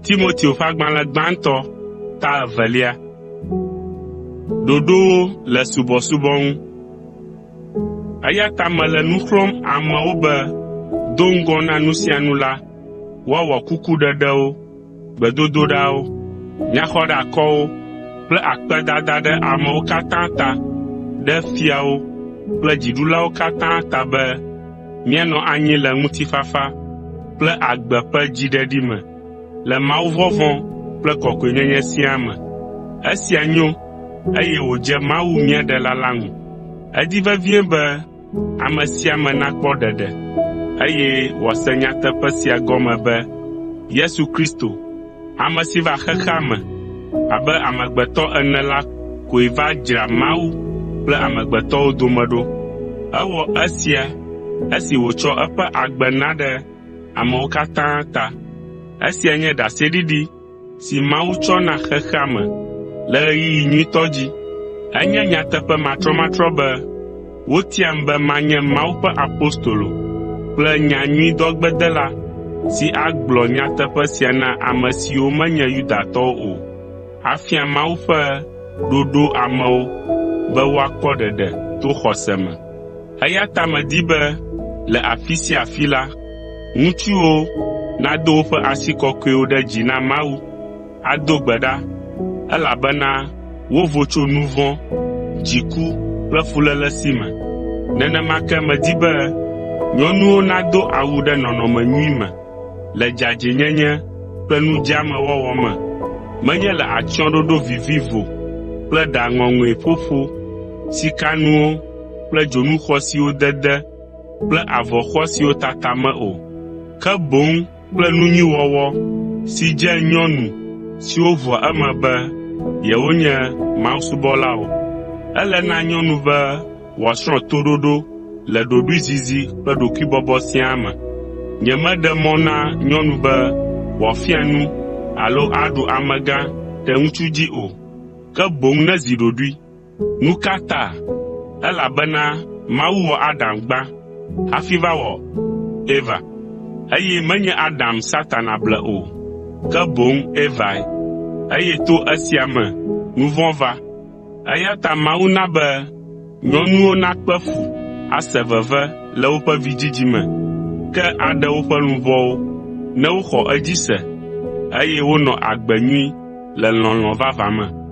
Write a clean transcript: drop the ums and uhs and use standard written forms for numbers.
Timoteo ƒe agbalẽ gbãtɔ ta evelia. Ɖoɖowo le subɔsubɔ ŋu. Eya ta mele nu xlɔ̃m amewo be do ŋgɔ na nu sia nu la, woawɔ kukuɖeɖewo, gbedodoɖawo, nyaxɔɖeakɔwo kple akpedada ɖe amewo katã ta, ɖe fiawo kple dziɖulawo katã ta be míanɔ anyi le ŋutifafa kple agbe ƒe dziɖeɖi me le mawuvɔvɔ̃ kple kɔkɔenyenye siaa me. Esia nyo, eye wòdze Mawu mía Ɖela la ŋu. Edi vevie be ame sia ame nakpɔ ɖeɖe, eye wòase nyateƒe sia gɔme be Yesu Kristo, ame si va xexea me abe amegbetɔ ene la koe va dzra Mawu kple amegbetɔwo dome ɖo. Ewɔ esia esi wòtsɔ eƒe agbe na ɖe amewo katã ta. Esia nye ɖaseɖiɖi si Mawu tsɔ na xexea me le ɣeyiɣi nyuitɔ dzi. Enye nyateƒe matrɔmatrɔ be wotiam be manye Mawu ƒe apostolo kple nyanyuidɔgbedela si agblɔ nyateƒe sia na ame siwo menye Yudatɔwo o, afia Mawu ƒe ɖoɖo amewo be woakpɔ ɖeɖe to xɔse me. Eya ta medi be le afi sia afi la, ŋutsuwo nado woƒe asi kɔkɔewo ɖe dzi na Mawu, ado gbe ɖa, elabena wovo tso nu vɔ̃, dziku kple fuléle si me. Nenema ke medi be nyɔnuwo nado awu ɖe nɔnɔme nyui me le dzadzɛnyenye kple nudzeamewɔwɔ me, menye le atsyɔ̃ɖoɖo vivivo kple ɖa ŋɔŋɔe ƒoƒo, sikanuwo kple dzonu xɔasiwo dede kple avɔ xɔasiwo tata me o, ke boŋ kple nu nyui wɔwɔ si dze nyɔnu siwo ʋua eme be yewonye mawusubɔlawo. Ele na nyɔnu be wòasrɔ̃ toɖoɖo le ɖoɖoezizi kple ɖokuibɔbɔ siaa me. Nyemeɖe mɔ na nyɔnu be wòafia nu alo aɖu amegã ɖe ŋutsu dzi o, ke boŋ nezi ɖoɖoe. Nu ka ta? Elabena Mawu wɔ Adam gbã hafi va wɔ Eva, eye menye Adam Satana ble o, ke boŋ Evae, eye to esia me nu vɔ̃ va. Eya ta Mawu na be nyɔnuwo nakpe fu ase veve le woƒe vidzidzi me, ke aɖe woƒe luʋɔwo ne woxɔ edzi se, eye wonɔ agbe nyui le lɔlɔ̃ vavã me.